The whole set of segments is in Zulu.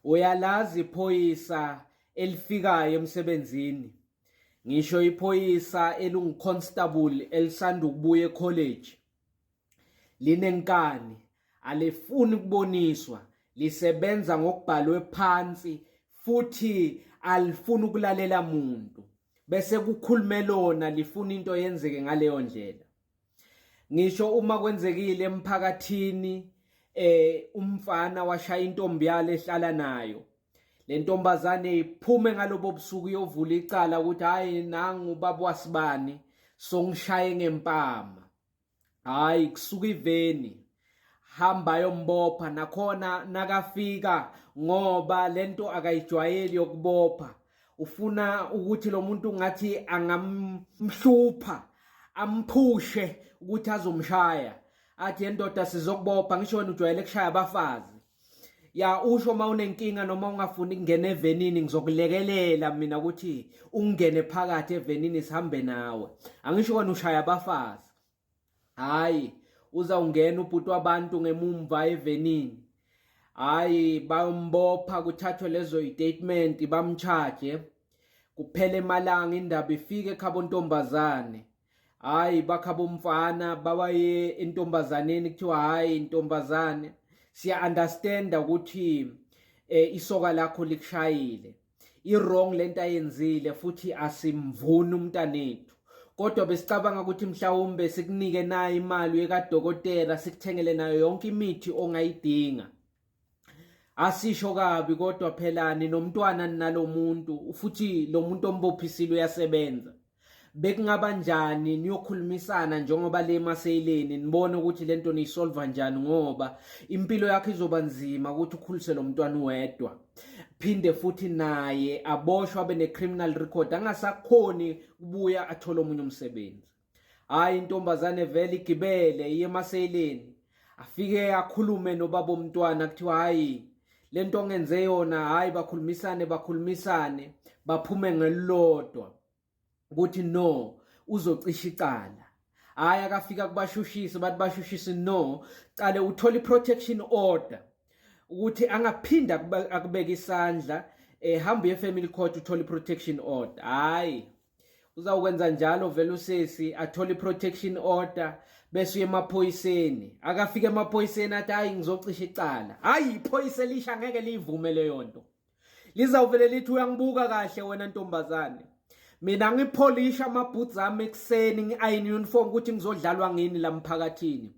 Uyalazi iphoyisa elifikayo emsebenzini. Ngisho iphoyisa elungu-constable elisanda ukubuya e-college. Linenkani, alifuni ukuboniswa, lisebenza ngokubhalwe phansi futhi alifuni ukulalela muntu. Bese kukhulume lona lifuna into yenzeke ngaleyo ndlela. Ngisho uma kwenzekile emphakathini umfana washaya intombi yale ehlala nayo. Le ntombazane iphume ngalobo busuku iyovula icala ukuthi hayi nangu ubaba wasibani songishaye ngempama. Hayi kusuka iveni hamba yombopha nakhona nakafika ngoba lento akayijwayeli yokubopha ufuna ukuthi lo muntu ngathi angamhlupha amphushe ukuthi azomshaya athi endoda sizokubopha ngisho wena ujwayele kushaya abafazi ya usho uma unenkinga noma ungafuni ukungena evenini ngizokulekelela mina ukuthi ungene phakathi evenini sihambe nawe angisho wena ushaya abafazi hayi uzawungena ubhuti wabantu ngemumva evenini hayi bayombopha kuthathwe lezo statement bamcharge kuphele emalanga indaba ifike ekhabo ntombazane hayi bakha bomfana babaye entombazaneni kuthiwa hayi intombazane siya understand ukuthi isoka lakho likushayile i-wrong lento ayenzile futhi asimvuni umntanethu kodwa besicabanga ukuthi mhlawumbe sikunike nayo imali uye kadokotela sikuthengele nayo yonke imithi ongayidinga asisho kabi kodwa phela ninomntwana nalomuntu futhi lo muntu ombophisile uyasebenza bekungaba njani niyokhulumisana njengoba le maseyileni nibone ukuthi lento niyisolva njani ngoba impilo yakho izoba nzima ukuthi ukhulise lo mntwana uwedwa phinde futhi naye aboshwe abe ne-criminal record angasakhoni kubuya athole omunye umsebenzi hayi intombazane vele igibele iye emaseyileni afike akhulume nobaba omntwana kuthiwa hayi lento ongenze yona hayi bakhulumisane bakhulumisane baphume ngelilodwa ukuthi no uzocisha icala hayi akafika kubashushisi bathi bashushisi no cale uthola i-protection order ukuthi angaphinda akubeka isandla hamba uye family court uthola i-protection order hayi uzawukwenza njalo vele usesi athole i-protection order bese uye emaphoyiseni akafika emaphoyiseni athi hayi ngizocisha icala hayi iphoyisa elisha ngeke liyivume leyo nto lizawuvele lithi uyangibuka kahle wena ntombazane mina ngipholisha amaboots ami ekuseni ngi-ayini uniform ukuthi ngizodlalwa ngini la mphakathini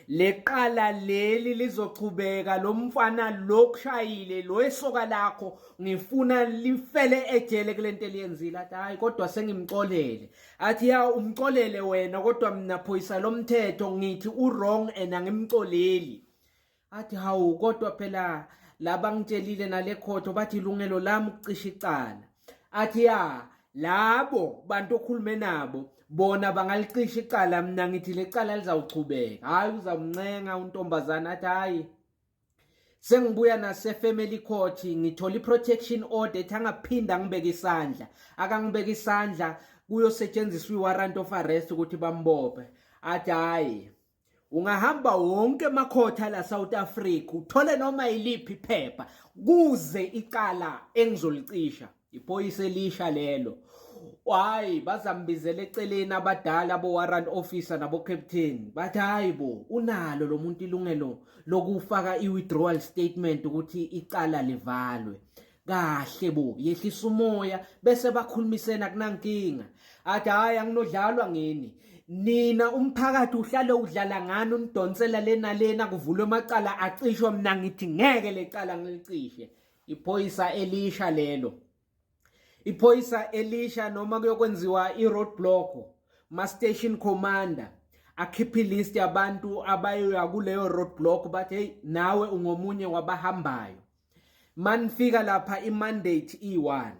leqala leli lizochubeka lo mfana lokushayile lo esoka lakho ngifuna lifele ejele kulento eliyenzile athi hayi kodwa sengimxolele athi ya umxolele wena kodwa mina phoyisa lomthetho ngithi u-wrong and angimxoleli athi hawu kodwa phela laba ngitshelile nale khotho bathi ilungelo lami ukucisha icala athi ya labo bantu okhulume nabo bona bangalicisha icala mina ngithi lecala lizawuchubeka hayi uzamncenga untombazana athi hayi sengibuya nase family court ngithola i-protection order ethi angaphinda ngibeke isandla akangibeka isandla kuyosetshenziswa i-warrant of arrest ukuthi bambophe athi hayi ungahamba wonke emakhotha la South Africa uthole noma yiliphi iphepha kuze icala engizolicisha iphoyisa elisha lelo hayi bazambizela eceleni abadala bo warrant officer nabo captain bathi hayi bo unalo lo muntu ilungelo lokufaka i-withdrawal statement ukuthi icala livalwe kahle bo yehlisa umoya bese bakhulumisena kunankinga athi hayi anginodlalwa ngini nina umphakathi uhlale udlala ngani unidonsela lena lena kuvulwe amacala acishwa mina ngithi ngeke lecala ngilicishe iphoyisa elisha lelo iphoyisa elisha noma kuyokwenziwa i-road block ma station commander akhiphe ilist yabantu abayoya kuleyo road block bathi hey nawe ungomunye wabahambayo manifika lapha i-mandate iyi-one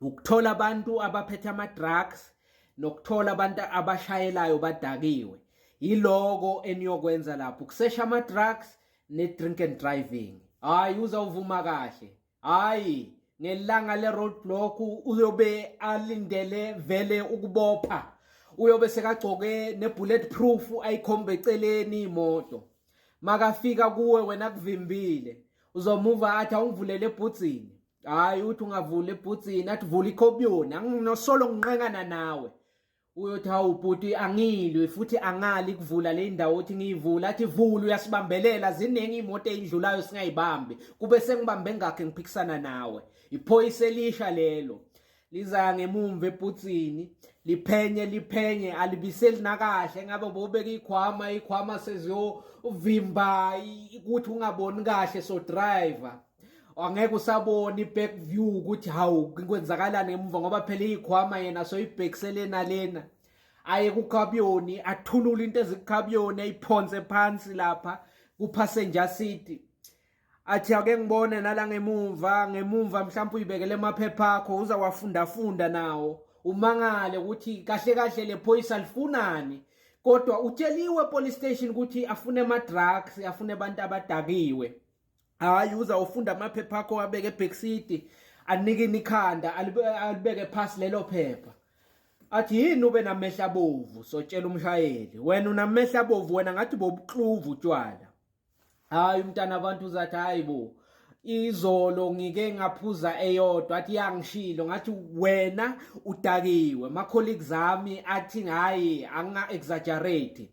ukuthola abantu abaphethe ama-drugs nokuthola abantu abashayelayo badakiwe yiloko eniyokwenza lapho ukusesha ama-drugs ne-drink and driving hhayi uzawuvuma kahle hhayi ngelanga le-road block uyobe alindele vele ukubopha uyobe sekagcoke ne-bullet proof ayikhombe eceleni imoto makafika kuwe wena kuvimbile. Uzomuva athi awungivulele ebhuthini. Hayi uthi ungavula ebhuthini athi vula ikhobiyoni anginosolo nginqengana nawe. Uyothi hawu bhuti angilwi futhi angali kuvula le ndawo uthi ngiyivula athi vula uyasibambelela ziningi imoto eyindlulayo singayibambi kube sengibambe ngakhe ngiphikisana nawe. Iphoyisa elisha lelo. Liza ngemumva ebhuthini liphenye liphenye alibiseli nakahle ngabe bobeka ikhwama ikhwama seziyovimba ukuthi ungaboni kahle so driver angeke usabona i-back view ukuthi hawu kwenzakalani ngemuva ngoba phela ikhwama yena soyibhekisele nalena aye kukhabiyoni athulule into ezikukhabiyoni ayiphonse phansi lapha ku-passenger seat athi ake ngibone nala ngemumva ngemumva mhlawumbe uyibekele amaphepha akho uzawafundafunda nawo umangale ukuthi kahle kahle le phoyisa lifunani kodwa utsheliwe police station ukuthi afune ama drugs afune abantu abadakiwe hayi uzawufunda amaphepha akho abeke ebackseat anike ikhanda alibeke phasi lelo phepha athi yini ube namehla abovu sotshela umshayeli wena unamehla abovu wena ngathi bobukluvu utshwala hayi umntana abantu uzathi hayi bo izolo ngike ngaphuza eyodwa athi yangishilo ngathi wena udakiwe ma colleagues ami athi hayi anga exaggerate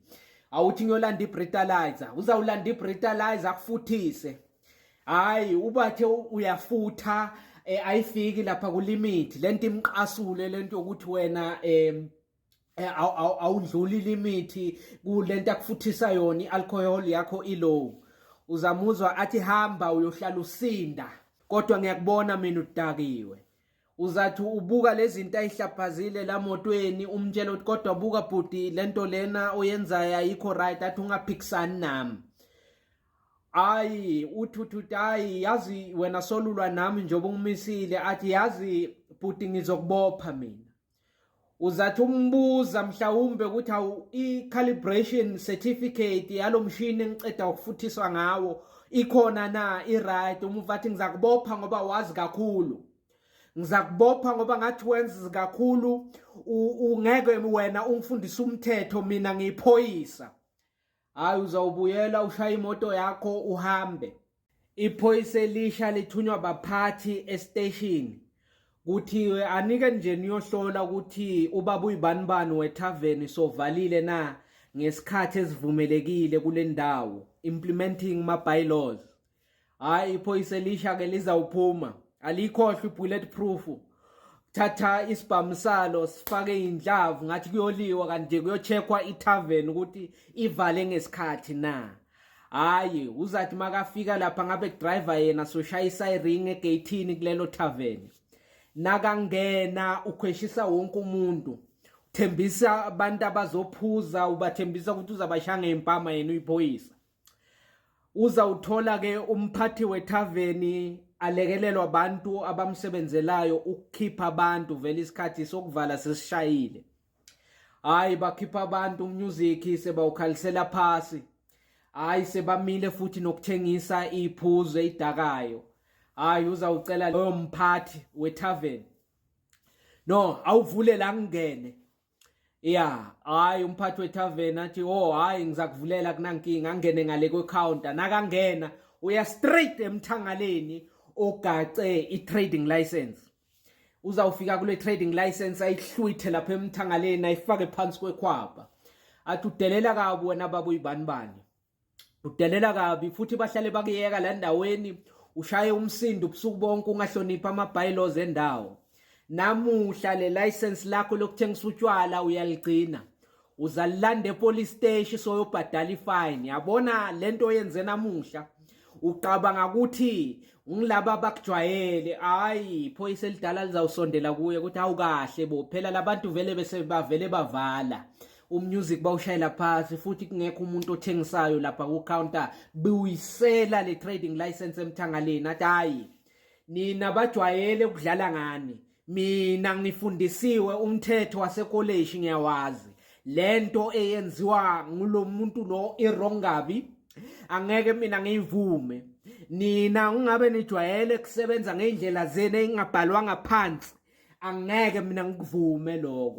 awuthi ngiyolanda ibreathalyzer uzawulanda ibreathalyzer akufuthise hayi ubathe uyafutha eh, ayifiki lapha kulimit lento imqasule lento yokuthi wena eh awudluli limithi kulento akufuthisa yona ialcohol yakho ilow uzamuzwa athi hamba uyohlala usinda kodwa ngiyakubona mina udakiwe uzathi ubuka lezi zinto ayihlaphazile la motweni umtshela ukuthi kodwa buka bhuti lento lena oyenzayo ayikho right athi ungaphikisani nami ayi uthi uthi hayi yazi wena solulwa nami njengoba ungimisile athi yazi bhuti ngizokubopha mina uzathi umbuza mhlawumbe ukuthi awu i-calibration certificate yalomshini engiceda ukufuthiswa ngawo ikhona na i-right umuva athi ngizakubopha ngoba wazi kakhulu ngizakubopha ngoba ngathi wenza kakhulu ungeke wena ungifundise umthetho mina ngiyiphoyisa hayi uzawubuyela ushaya imoto yakho uhambe iphoyisa elisha lithunywa baphathi estation kuthiwe anike nje niyohlola ukuthi ubaba uyibanibani wethaveni sovalile na ngesikhathi esivumelekile kule ndawo implementing ma bylaws hayi iphoyisa elisha ke lizawuphuma alikhohlwa i-bullet proof thatha isibhamu salo sifake inhlavu ngathi kuyoliwa kanti nje kuyocheckwa itavern ukuthi ivale ngesikhathi na hayi uzathi makafika lapha ngabe driver yena soshaya isiren egate kulelo tavern nakangena ukhweshisa wonke umuntu uthembisa abantu abazophuza ubathembisa ukuthi uzabashaya ngempama yena uyiphoyisa Uzawuthola ke umphathi wethaveni alekelelwa abantu abamsebenzelayo ukukhipha abantu vele isikhathi sokuvala sesishayile. Hayi bakhipha abantu umusic sebawukhalisela phasi. Hayi sebamile futhi nokuthengisa iphuzo eyidakayo. Hayi uzawucela loyo mphathi wethaveni. No, awuvule la ngingene. Ya, hayi umphathi wethaveni athi oh hayi ngizakuvulela kunankinga angene ngale kwe-counter nakangena uya straight emthangaleni ogace i-trading license uzawufika kule trading license ayihlwithe lapha emthangaleni ayifake phansi kwekhwapha athi udelela kabi wena baba uyibani bani udelela kabi futhi bahlale bakuyeka la ndaweni ushaye umsindo ubusuku bonke ungahloniphi ama-bylaws endawo namuhla le license lakho lokuthengisa utshwala uyaligcina uzalilanda epolice station soyobhadala ifine yabona lento oyenze namuhla uqabanga ukuthi ngilaba abakujwayele hayi iphoyisa elidala lizawusondela kuye ukuthi awukahle bo phela labantu vele bese bavele bavala umusic bawushayela phasi futhi kungekho umuntu othengisayo lapha ku-counter buyisela le trading license emthangaleni athi hayi nina bajwayele ukudlala ngani mina ngifundisiwe umthetho wasekoleshi ngiyawazi lento eyenziwa ngulomuntu lo irong kabi angeke mina ngiyivume nina ungabe nijwayele kusebenza ngeindlela zenu engabhalwanga phansi angeke mina ngikuvume lokho.